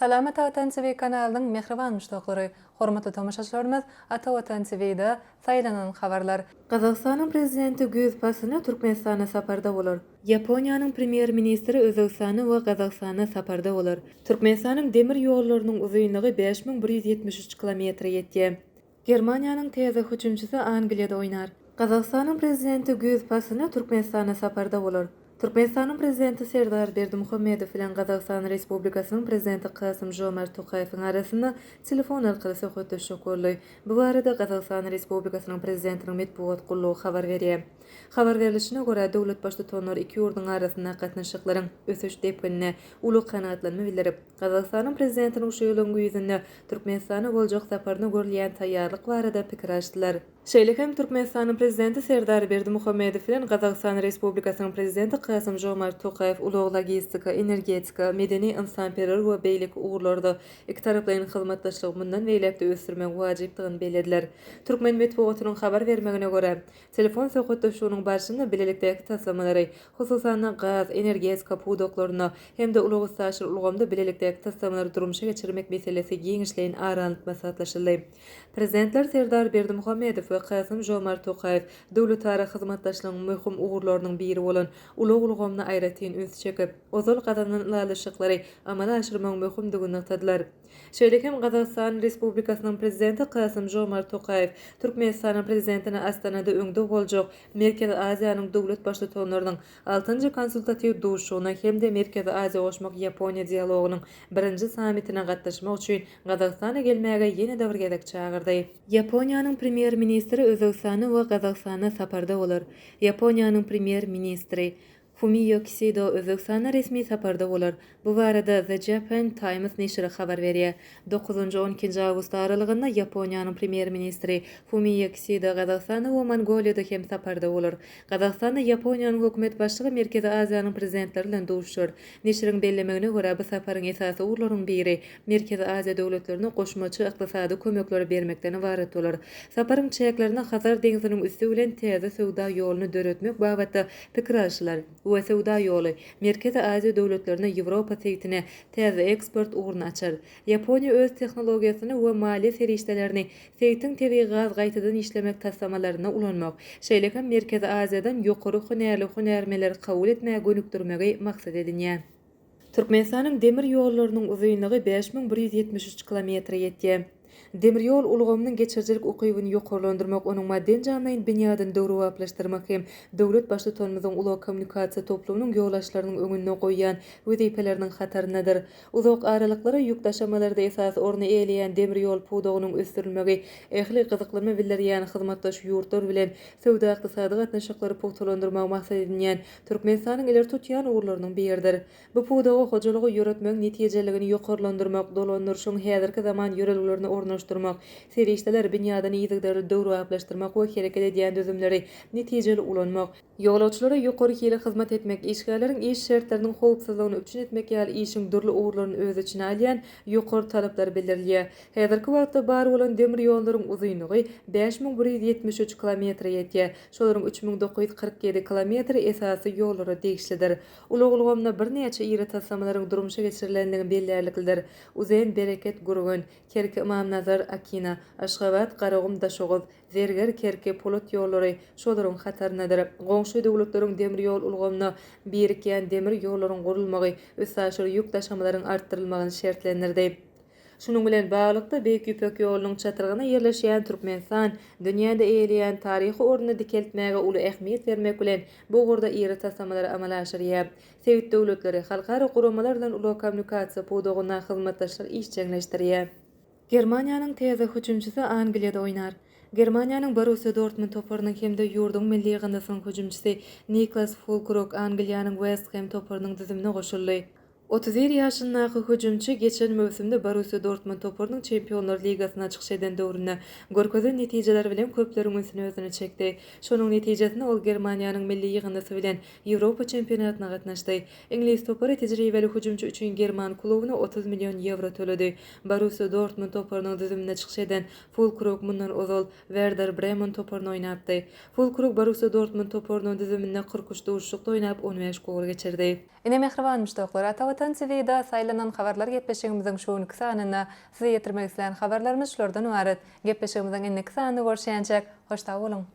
Salam Ata Watan TV kanalynyň mähriban muşdaklary! Hormatly tomaşaçylarymyz Ata Watan TV-da saýlanan habarlar. Gazagystanyň Prezidenti güýz paslynda Türkmenistana saparda bolar. Ýaponiýanyň Premýer-ministri Özbegistana we Gazagystana saparda bolar. Türkmenistanyň demir ýollarynyň uzynlygy 5173 kilometre ýetýär. Germaniýanyň täze hüjümçisi Angliýada oýnar. Gazagystanyň Prezidenti güýz paslynda Türkmenistana saparda bolar. Türkmenistanyň Prezidenti Serdar Berdimuhamedow bilen Gazagystan Respublikasynyň Prezidenti Kasym-Žomart Tokaýewiň arasynda telefon arkaly söhbetdeşlik boldy. Bu barada Gazagystan Respublikasynyň Prezidentiniň metbugat gullugy habar berýär. Habar berlişine görä, döwlet Baştutanlary iki ýurduň arasyndaky gatnaşyklaryň ösüş depginine uly kanagatlanma bildirip, Gazagystanyň Prezidentiniň şu ýylyň güýzünde Türkmenistana boljak saparyna görülýän taýýarlyk barada pikir alyşdylar. Şeýle hem Türkmenistanyň Prezidenti Serdar Berdimuhamedow bilen Gazagystan Respublikasynyň Prezidenti Kasym-Žomart Tokaýew ulag-logistika, energetika, medeni-ynsanperwer we beýleki ugurlarda ikitaraplaýyn hyzmatdaşlygy mundan beýläk-de ösdürmegiň wajypdygyny bellediler. Türkmen metbugatynyň habar bermegine görä, telefon söhbetdeşliginiň barşynda bilelikdäki taslamalary, hususan-da, gaz, energetika pudaklarynda hem-de ulag-üstaşyr ulgamda bilelikdäki taslamalary durmuşa geçirmek meselesi giňişleýin ara alnyp maslahatlaşyldy. Prezidentler Serdar Berdimuhamedow we Kasym-Žomart Tokaýew döwletara hyzmatdaşlygyň möhüm ugurlarynyň biri bolan ulag ulgamyna aýratyn üns çekip, ozal gazanylan ylalaşyklary amala aşyrmagyň möhümdigini nygtadylar. Şeýle hem Gazagystan Respublikasynyň Prezidenti Kasym-Žomart Tokaýew Türkmenistanyň Prezidentine Astanada öňde boljak Merkezi Aziýanyň döwlet Baştutanlarynyň altynjy konsultatiw duşuşygyna hem-de Merkezi Aziýa goşmak Ýaponiýa dialogynyň birinji sammitine gatnaşmak üçin Gazagystana gelmäge ýene-de bir gezek çagyrdy. Ýaponiýanyň Premýer-ministri Özbegistana we Gazagystana saparda bolar. Ýaponiýanyň Premýer-ministri Fumio Kisido Özbegistana resmi saparda bolar. Bu barada The Japan Times neşiri habar berýär. Dokuzynjy-on ikinji awgust aralygynda Ýaponiýanyň Premýer-ministri Fumio Kisida Gazagystanda we Mongoliýada hem saparda bolar. Gazagystanda Ýaponiýanyň hökümet başlygy Merkezi Aziýanyň prezidentleri bilen duşuşar. Neşiriň bellemegine görä, bu saparyň esasy ugurlarynyň biri Merkezi Aziýa döwletlerine goşmaça ykdysady kömekleri bermekden ybarat bolar. Saparyň çäklerinde Hazar deňziniň üsti bilen täze söwda ýoluny döretmek babatda pikir alşylar we söwda ýoly Merkezi Aziýa döwletlerine Ýewropa sebitine täze eksport ugruny açar. Ýaponiýa öz tehnologiýasyny we maliýe serişdelerini sebitiň tebigy gaz gaýtadan işlemek taslamalarynda ulanmak, şeýle hem Merkezi Aziýadan ýokary hünärli hünärmenleri kabul etmäge gönükdirmegi maksat edinýär. Türkmenistanyň demir ýollarynyň uzynlygy 5173 kilometre ýetýär. Demir ýol ulgamynyň geçirijilik ukybyny ýokarlandyrmak, onuň maddy-enjamlaýyn binýadyny döwrebaplaşdyrmak hem döwlet Baştutanymyzyň ulag-kommunikasiýa toplumynyň ýolbaşçylarynyň öňünde goýýan wezipeleriniň hataryndadyr. Uzak aralyklara ýük daşamalarda esasy orny eýeleýän demir ýol pudagynyň ösdürilmegi ähli gyzyklanma bildirýän hyzmatdaş ýurtlar bilen söwda-ykdysady gatnaşyklary pugtalandyrmagy maksat edinýän Türkmenistanyň ileri tutýan ugurlarynyň biridir. Bu pudaga hojalygy ýöretmegiň netijeliligini ýokarlandyrmak, dolandyryşyň häzirki zaman ýörelgelerini ornaşdyrmak, serişdeler binýadyny yzygiderli döwrebaplaşdyrmak we hereket edýän düzümleri netijeli ulanmak, ýolagçylara ýokary hili hyzmat etmek, işgärleriň iş şertleriniň howpsuzlygyny üpjün etmek ýaly işiň dürli ugurlaryny öz içine alýan ýokary talaplar bildirilýär. Häzirki wagtda bar bolan demir ýollaryň uzynlygy 5173 kilometre ýetýär. Şolaryň 3947 kilometri esasy ýollara degişlidir. Ulag ulgamynda birnäçe iri taslamalaryň durmuşa geçirilenligi bellärliklidir. Uzen, Bereket, Gürgen, Kerki, Ymamnazar, Akina, Aşgabat, Garagum, Daşoguz, Zerger, Kerki, Polat ýollary şolaryň hataryndadyr. Goňşy döwletleriň demir ýol ulgamyna birikýän demir ýollaryň gurulmagy üstaşyr ýük daşamalaryň artdyrylmagyny şertlendirdi. Şunuň bilen baglylykda, Beýik Ýüpek ýolunyň çatrygynda ýerleşýän Türkmenistan dünýäde eýeleýän taryhy ornuny dikeltmäge uly ähmiýet bermek bilen, bu ugurda iri taslamalary amala aşyrýar. Sebit döwletleri, halkara guramalar bilen ulag-kommunikasiýa pudagynda hyzmatdaşlygy işjeňleşdirýär. Germaniýanyň täze hüjümçisi Angliýada oýnar. Germaniýanyň Borussiýa Dortmund toparynyň hem-de ýurduň milli ýygyndysynyň hüjümçisi Niklas Fulkrug Angliýanyň West Hem toparynyň düzümine goşuldy. 31 ýaşyndaky hüjümçi geçen möwsümde Borussiýa Dortmund toparynyň Çempionlar ligasynda çykyş eden döwründe görkezen netijeleri bilen köpleriň ünsüni özüne çekdi. Şonuň netijesinde ol Germaniýanyň milli ýygyndysy bilen Ýewropa çempionatyna gatnaşdy. Iňlis topary tejribeli hüjümçi üçin german klubuna 30 million ýewro töledi. Borussiýa Dortmund toparynyň düzüminde çykyş eden Fulkrug mundan ozal Werder Bremen toparynda oýnapdy. Fulkrug Borussiýa Dortmund toparynyň düzüminde 43 duşuşykda oýnap, on bäş gol geçirdi. Ine mähriban muşdaklar, Ata Watan. Watan TVda saýlanan habarlar gepleşigimiziň şu günki sanynda size ýetirmek islän habarlarymyz şulardan ybarat. Gepleşigimiziň indiki sanynda görüşýänçäk, hoş sag boluň!